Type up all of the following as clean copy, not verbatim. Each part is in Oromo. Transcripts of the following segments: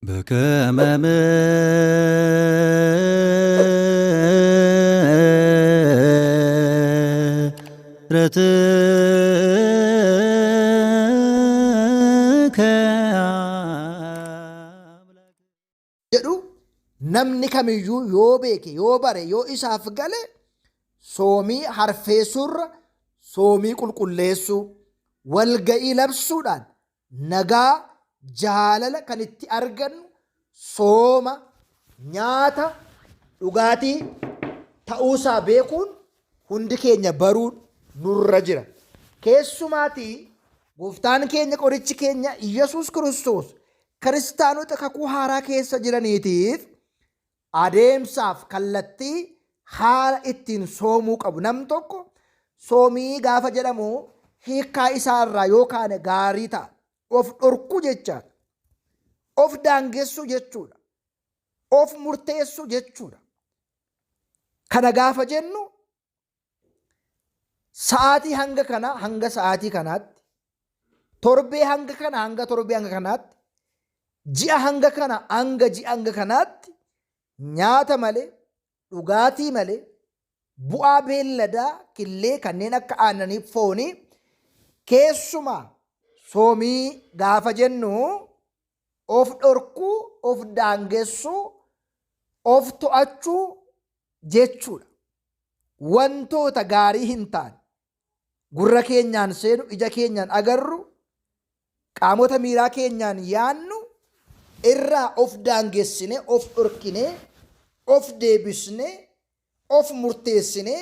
በከመ ምሕረትከ jedhu namni kamiyyuu yoo beeke, yoo bare, yoo isaaf gale, soomii harfeessuurra soomii qulqulleessuu, walga'ii labsuudhaan nagaa jaalala kan itti argannu sooma nyaata dhugaatii ta'uusaa beekuun hundi keenya baruun nurra jira. Keessumaatii gooftaan keenya, qorichi keenya Iyyasuus Kiristoos kiristaanota kakuu haaraa keessa jiraniitiif adeemsaaf kallattii haala ittiin soomuu qabu. Nam tokko soomii gaafa jedhamu hiikkaa isaa irraa yoo kaane gaarii ta'a. Of dhorkuu jechaadha. Of daangessuu jechuudha. Of murteessuu jechuudha. Kana gaafa jennu sa'aatii hanga kana hanga sa'aatii kanaatti, torbee hanga kana hanga torbee hanga kanaatti, ji'a hanga kana hanga ji'a hanga kanaatti nyaata malee, dhugaatii malee, bu'aa beelladaa killee kanneen akka aannanii, foonii, keessumaa soomii gaafa jennu of dhorkuu, of daangessuu, of to'achuu jechuudha. Wantoota gaarii hin taane gurra keenyaan seenu, ija keenyaan agarru, qaamota miiraa keenyaan yaannu irraa of daangessine, of dhorkine, of deebisne, of murteessine,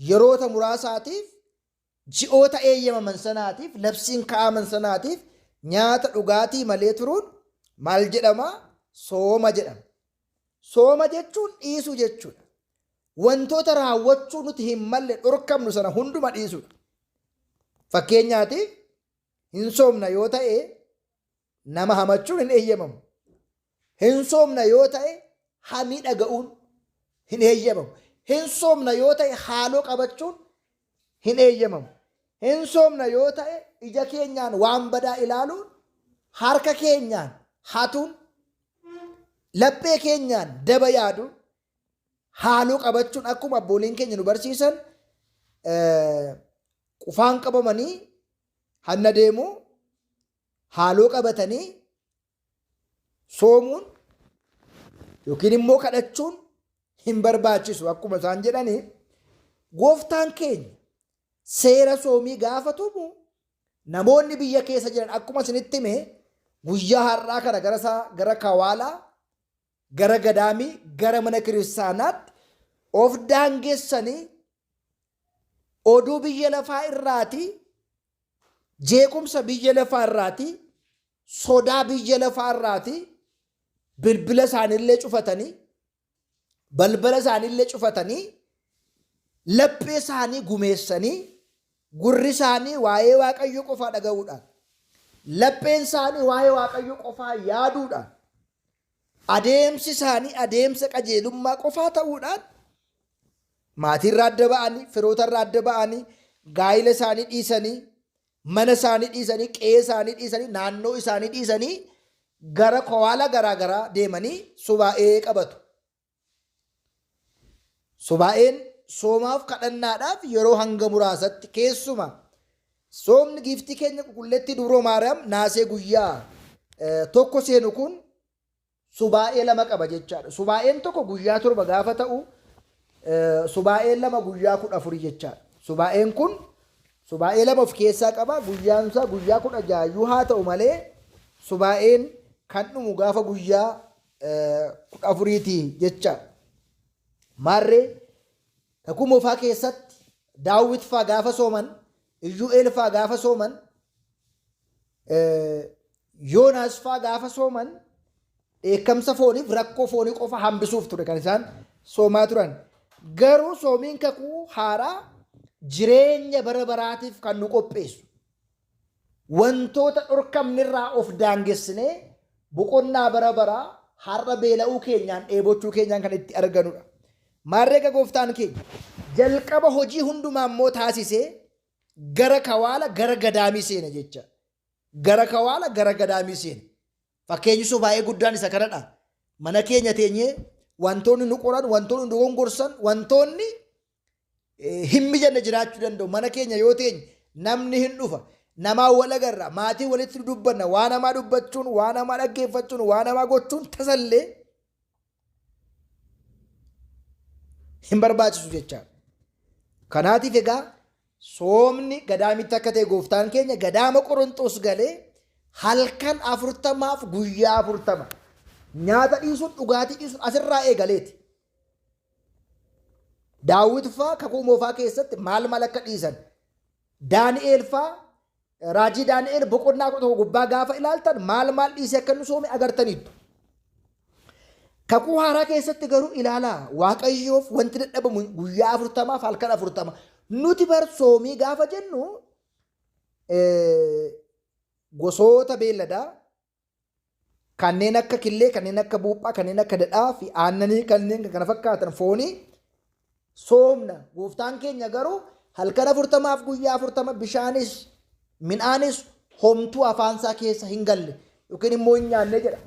yeroota muraasaatiif, ji'oota eeyyamaman sanaatiif, labsiin kaa'aman sanaatiif nyaata dhugaatii malee turuun maal jedhama? Sooma jedhama. Sooma jechuun dhiisuu jechuudha. Wantoota raawwachuu nuti hin malle, dhorkamnu sana hunduma dhiisuudha. Fakkeenyaatiif, hin soomna yoo ta'e nama hamachuun hin eeyyamamu. Hin soomna yoo ta'e hamii dhaga'uun hin eeyyamamu. Hin soomna yoo ta'e haaloo qabachuun hin eeyyamamu. Hin soomna yoo ta'e ija keenyaan waan badaa ilaaluun, harka keenyaan hatuun, laphee keenyaan daba yaaduun, haaloo qabachuun, akkuma abbooliin keenya nu barsiisan, qufaan qabamanii hanna deemuu, haaloo qabatanii soomuun yookiin immoo kadhachuun hin barbaachisu akkuma isaan jedhanii. Gooftaan keenya seera soomii gaafa tumu namoonni biyya keessa jiran, akkuma isinitti hime, guyyaa har'aa kana gara isaa, gara kawaalaa, gara gadaamii, gara mana kiristaanaatti of daangessanii oduu biyya lafaa irraatii, jeequmsa biyya lafaa irraatii, sodaa biyya lafaa irraatii bilbila isaaniillee cufatanii, balbala isaaniillee cufatanii, laphee isaanii gumeessanii, gurri isaanii waa'ee Waaqayyo qofaa dhaga'uudhaan, lapheen isaanii waa'ee Waaqayyo qofaa yaaduudhaan, adeemsi isaanii adeemsa qajeelummaa qofaa ta'uudhaan, maatiirraa adda ba'anii, firootarraa adda ba'anii, gaa'ila isaanii dhiisanii, mana isaanii dhiisanii, qe'ee isaanii dhiisanii, naannoo isaanii dhiisanii gara kowaala garaa garaa deemanii subaa'ee qabatu. Subaa'een soomaaf kadhannaadhaaf yeroo hanga muraasatti, keessuma soomni giiftii keenya qulqulleettii Dubroo Maariyaam naasee guyyaa 1 seenu kun subaa'ee 2 qaba jechaadha. Subaa'een tokko guyyaa 7 gaafa ta'u, subaa'een 2 guyyaa 14 jechaadha. Subaa'een kun subaa'ee 2 of keessaa qaba. Guyyaan isaa guyyaa 16 iyyuu haa ta'u malee subaa'een kan dhumu gaafa guyyaa 14ti jechaadha. Maarree, kakuu moofaa keessatti Daawwit faa gaafa sooman, Iyyu'eel faa gaafa sooman, Yoonaas faa gaafa sooman dheekkamsa fooniif rakkoo foonii qofa hambisuuf ture kan isaan soomaa turan. Garuu soomiin kakuu haaraa jireenya bara baraatiif kan nu qopheessu. Wantoota dhorkamnirraa of daangessinee boqonnaa bara baraa har'a beela'uu keenyaan, dheebochuu keenyaan kan itti arganudha. Maarree egaa gooftaan keenya jalqaba hojii hundumaa immoo taasisee gara kawaala, gara gadaamii seene jecha. Gara kawaala, gara gadaamii seene. Fakkeenyi sun baay'ee guddaan isa kanadha. Mana keenya teenyee wantoonni nu qoran, wantoonni nu dogongorsan, wantoonni hin mijanne jiraachuu danda'u. Mana keenya yoo teenye namni hin dhufa. Namaa wal agarra, maatii walitti dubbanna, waa namaa dubbachuun, waa namaa dhaggeeffachuun, waa namaa gochuun tasallee hin barbaachisu jechaadha. Kanaatiif egaa soomni gadaamitti akka ta'e gooftaan keenya gadaama Qoronxoos galee halkan 40f guyyaa 40 nyaata dhiisuun dhugaatii dhiisuun asirraa eegaleeti. Daawit faa kakuu moofaa keessatti maal maal akka dhiisan Daani'eel faa raajii Daani'eel boqonnaa 11 gubbaa gaafa ilaaltan maal maal dhiisee akka inni soome agartaniittu. Kakuu haaraa keessatti garuu ilaalaa Waaqayyoof wanti dadhabamu guyyaa 40f halkan 40. Nuti bar soomii gaafa jennu gosoota beelladaa kanneen akka killee, kanneen akka buuphaa, kanneen akka dhadhaa fi aannanii kanneen kana fakkaatan foonii soomna. Gooftaan keenya garuu halkan 40f guyyaa 40 bishaanis midhaanis homtuu afaansaa keessa hin galle yookiin immoo hin nyaanne jedha.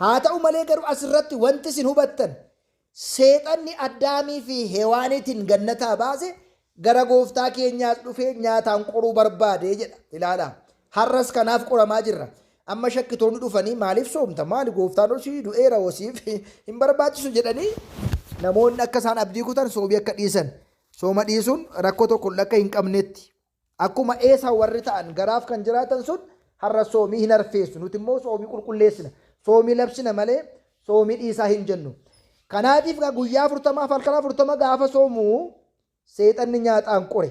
Haa ta'u malee garuu asirratti wanti isin hubattan Seexanni Addaamii fi Hewaaniitiin gannataa baase gara gooftaa keenyaas dhufee nyaataan qoruu barbaade jedha. Ilaalaa. Har'as kanaaf qoramaa jirra. Amma shakkitoonni dhufanii maaliif soomta? Maali gooftaan hosii du'eera hosiif hin barbaachisu jedhanii namoonni akka isaan abdii kutan soomii akka dhiisan. Sooma dhiisuun rakkoo tokko akka hin qabnetti. Akkuma Eesaw warri ta'an garaaf kan jiraatan sun har'a soomii hin arfeessu. Nuti immoo soomii qulqulleessina. Soomii labsina malee soomii dhiisaa hin jennu. Kanaatiif egaa guyyaa 40f halkan 40 gaafa soomu seexanni nyaataan qore.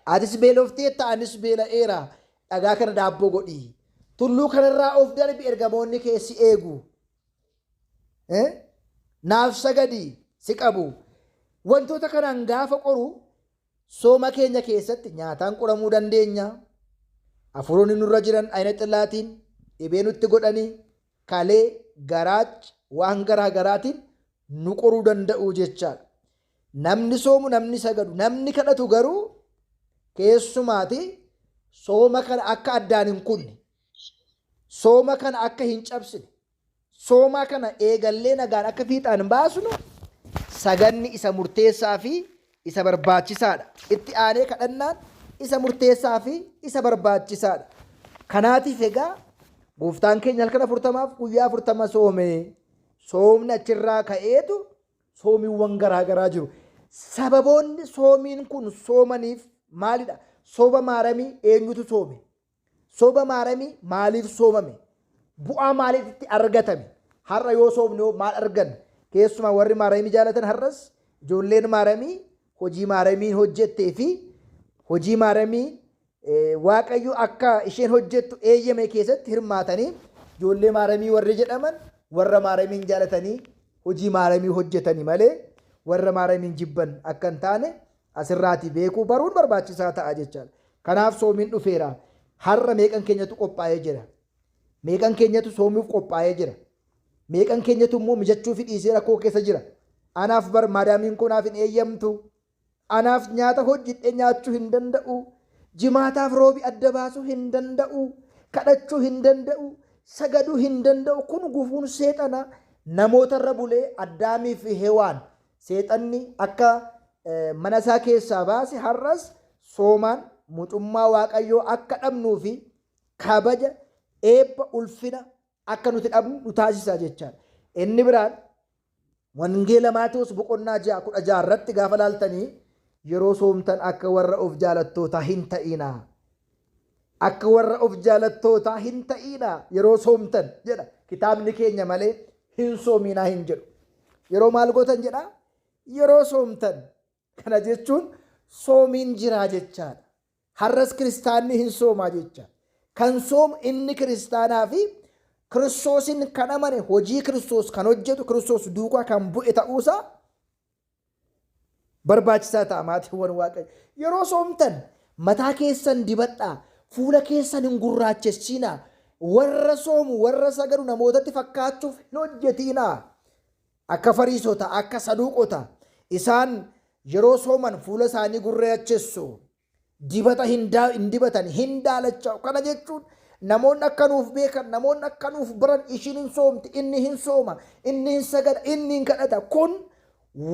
Atis beelofteetta anis beela'eera dhagaa kana daabboo godhi. Tulluu kanarraa of darbi ergamoonni kee si eegu. Naaf sagadi si qabu. Wantoota kanaan gaafa qoru Sooma keenya keessatti nyaataan qoramuu dandeenya. Hafuuronni nurra jiran ayina xilaatiin dhibee nutti godhanii kalee, garaacha, waan garaa garaatiin nu qoruu danda'u jechaadha. Namni soomu, namni sagadu, namni kadhatu garuu keessumaati sooma kana akka addaan hin kunne, sooma kana akka hin cabsine, Soomaa kana eegallee nagaan akka fiixaan baasnu saganni isa murteessaa fi isa barbaachisaadha. Itti aanee kadhannaan isa murteessaa fi isa barbaachisaadha. Kanaatiif egaa gooftaan keenya halkan 40f guyyaa 40 soome. Soomni achirraa ka'eetu soomiiwwan garaa garaa jiru. Sababoonni soomiin kun soomaniif maalidha? Sooma maaramii eenyutu soome? Sooma maaramii maaliif soomame? Bu'aa maaliif itti argatame? Har'a yoo soomne hoo maal arganna? Keessumaa warri maaramii jaalatan har'as ijoolleen maaramii hojii maaramiin hojjettee fi hojii maaramii Waaqayyo akka isheen hojjettu eeyyame keessatti hirmaatanii ijoollee maaramii warri jedhaman warra maaramiin jaalatanii hojii maaramii hojjetanii malee warra maaramiin jibban akka hin taane asirraatii beekuu baruun barbaachisaa ta'a jechaadha. Kanaaf soomiin dhufeera. Har'a meeqan keenyatu qophaa'ee jira? Meeqan keenyatu soomuuf qophaa'ee jira? Meeqan keenyatu immoo mijachuu fi dhiisee rakkoo keessa jira? Anaaf bar maadaamiin koo naaf hin eeyyamtu. Anaaf nyaata hojjedhee nyaachuu hin danda'u. Jimaataaf roobi adda baasuu hin danda'u. Kadhachuu hin danda'u. Sagaduu hin danda'u. Kun gufuun seexana namootarra bulee Addaamii fi Hewaan Seexanni akka mana isaa keessaa baase har'as soomaan mucummaa Waaqayyoo akka dhabnuu fi kabaja, eebba, ulfina akka nuti dhabnu nu taasisa jechaadha. Inni biraan Wangeela Maatewos boqonnaa 6 16 irratti gaafa laaltanii yeroo soomtan akka warra of jaalattootaa hin ta'inaa. Akka warra of jaalattootaa hin ta'iinaa yeroo soomtan jedha kitaabni keenya malee hin soomiinaa hin jedhu. Yeroo maal gootan jedha? Yeroo soomtan. Kana jechuun soomiin jiraa jechaadha. Har'as kiristaanni hin soomaa jecha. Kan soomu inni kiristaanaa fi Kiristoosin kan amane hojii Kiristoos kan hojjetu Kiristoos duukaa kan bu'e ta'uusaa barbaachisaa ta'a maatiiwwan Waaqayyo. Yeroo soomtan mataa keessan dibadhaa, fuula keessan hin gurraachessinaa, warra soomu, warra sagadu namootatti fakkaachuuf hin hojjetiinaa. Akka Fariisota, akka Saduuqota isaan yeroo sooman fuula isaanii gurraachessu. Dibata hin dibatan, hin daalacha'u. Kana jechuun Namoonni akka nuuf beekan, namoonni akka nuuf baran ishiin hin soomti, inni hin sooma, inni hin sagada, inni hin kadhata. Kun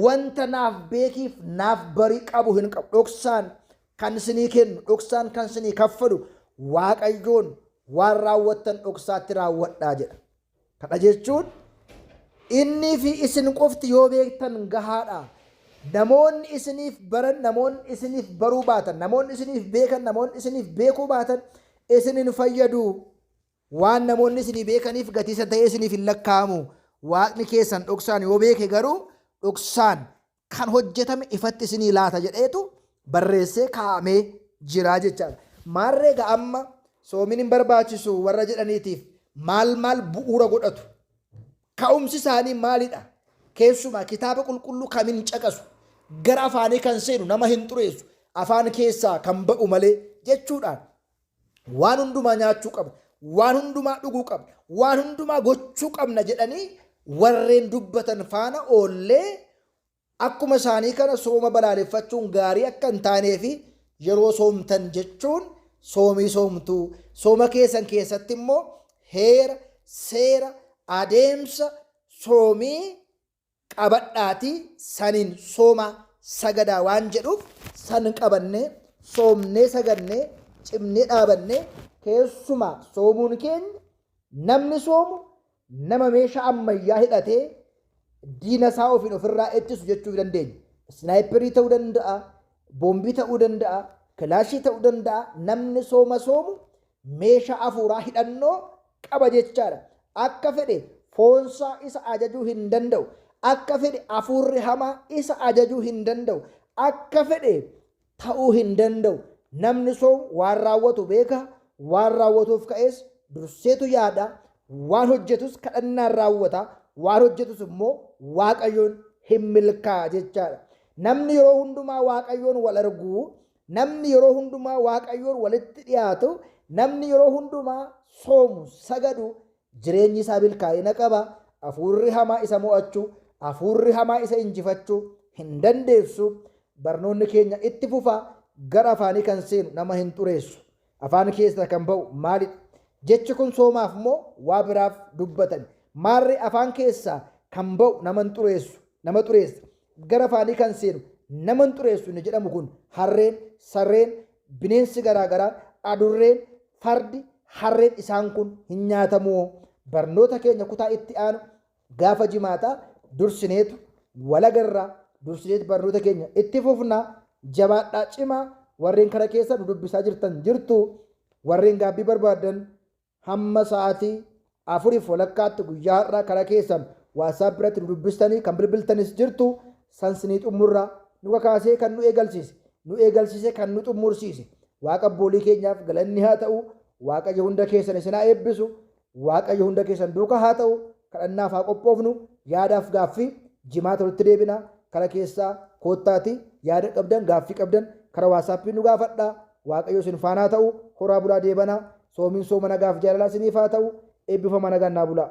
wanta naaf beekiif naaf barii qabu hin qabu. Dhoksaan kan isinii kennu, dhoksaan kan isinii kaffalu Waaqayyoon waan raawwattan dhoksaatti raawwadhaa jedha. Kana jechuun innii fi isin qofti yoo beektan gahaadha. Namoonni isiniif baran, namoonni isiniif baruu baatan, namoonni isiniif beekan, namoonni isiniif beekuu baatan isin hin fayyadu. Waan namoonni isinii beekaniif gatii isa ta'ee isiniif hin lakkaa'amu. Waaqni keessan dhoksaan yoo beeke garuu dhoksaan kan hojjetame ifatti isinii laata jedheetu barreessee kaa'amee jira jechaadha. Maarree egaa amma soomiin hin barbaachisu warra jedhaniitiif maal maal bu'uura godhatu? Ka'umsi isaanii maalidha? Keessumaa kitaaba qulqulluu kamiin caqasu? Gara afaanii kan seenu nama hin xureessu, afaan keessaa kan ba'u malee jechuudhaan waan hundumaa nyaachuu qabna, waan hundumaa dhuguu qabna, waan hundumaa gochuu qabna jedhanii warreen dubbatan faana oollee akkuma isaanii kana sooma balaaleffachuun gaarii akka hin taanee fi yeroo soomtan jechuun soomii soomtuu sooma keessan keessatti immoo heera, seera, adeemsa soomii qabadhaatii saniin soomaa sagadaa waan jedhuuf san qabannee soomnee sagannee cimnee dhaabannee keessumaa soomuun keenya namni soomu nama meeshaa ammayyaa hidhatee diina isaa ofiin ofirraa ittisu jechuu dandeenya. Isnaayiperii ta'uu danda'a, boombii ta'uu danda'a, kilaashii ta'uu danda'a. Namni sooma soomu meeshaa hafuuraa hidhannoo qaba jechaadha. Akka fedhe foonsaa isa ajajuu hin danda'u. Akka fedhe hafuurri hamaa isa ajajuu hin danda'u. Akka fedhe ta'uu hin danda'u. Namni soomu waan raawwatu beeka, waan raawwatuuf ka'es durseetu yaada, waan hojjetus kadhannaan raawwata, waan hojjetus immoo Waaqayyoon hin milkaa'a jechaadha. Namni yeroo hundumaa Waaqayyoon wal arguu, namni yeroo hundumaa Waaqayyoon walitti dhiyaatu, namni yeroo hundumaa soomu, sagadu, jireenyi isaa milkaa'ina qaba. Hafuurri hamaa isa mo'achuu, hafuurri hamaa isa injifachuu hin dandeessu. Barnoonni keenya itti fufa. Gara afaanii kan seenu nama hin xureessu. Afaan keessaa kan ba'u maalidha? Jechi kun soomaaf moo waa biraaf dubbatame? Maarree afaan keessaa kan ba'u nama hin xureessu, nama xureessa. Gara afaanii kan seenu nama hin xureessu inni jedhamu kun harreen, sareen, bineensi garaa garaa, adurreen, fardi, harreen isaan kun hin nyaatamuoo? Barnoota keenya kutaa itti aanu gaafa jimaataa dursineetu walagarraa dursineetu barnoota keenya itti fufna. Jabaadhaa cimaa warreen kara keessa nu dubbisaa jirtan jirtu warreen gaabbii barbaadan hamma sa'aatii afuriif walakkaatti guyyaa har'aa kara keessan WhatsApp irratti nu dubbistanii kan bilbiltanis jirtu sansinii xumurraa nu kakaasee kan nu eegalsiise nu eegalsiise kan nu xumursiise Waaqa abboolii keenyaaf galanni haa ta'u. Waaqayyo hunda keessan isin haa eebbisu. Waaqayyo hunda keessan duukaa haa ta'u. Kadhannaaf haa qophoofnu. Yaadaaf gaaffii jimaata walitti deebina. Kara keessaa koottaati yaada qabdan gaaffii qabdan kara WhatsApp nu gaafadhaa. Waaqayyo isin faana haa ta'u. Horaa bulaa deebanaa. Soomiin sooma nagaaf jaalalaa isiniif haa ta'u. Eebbifama nagaan naa bulaa.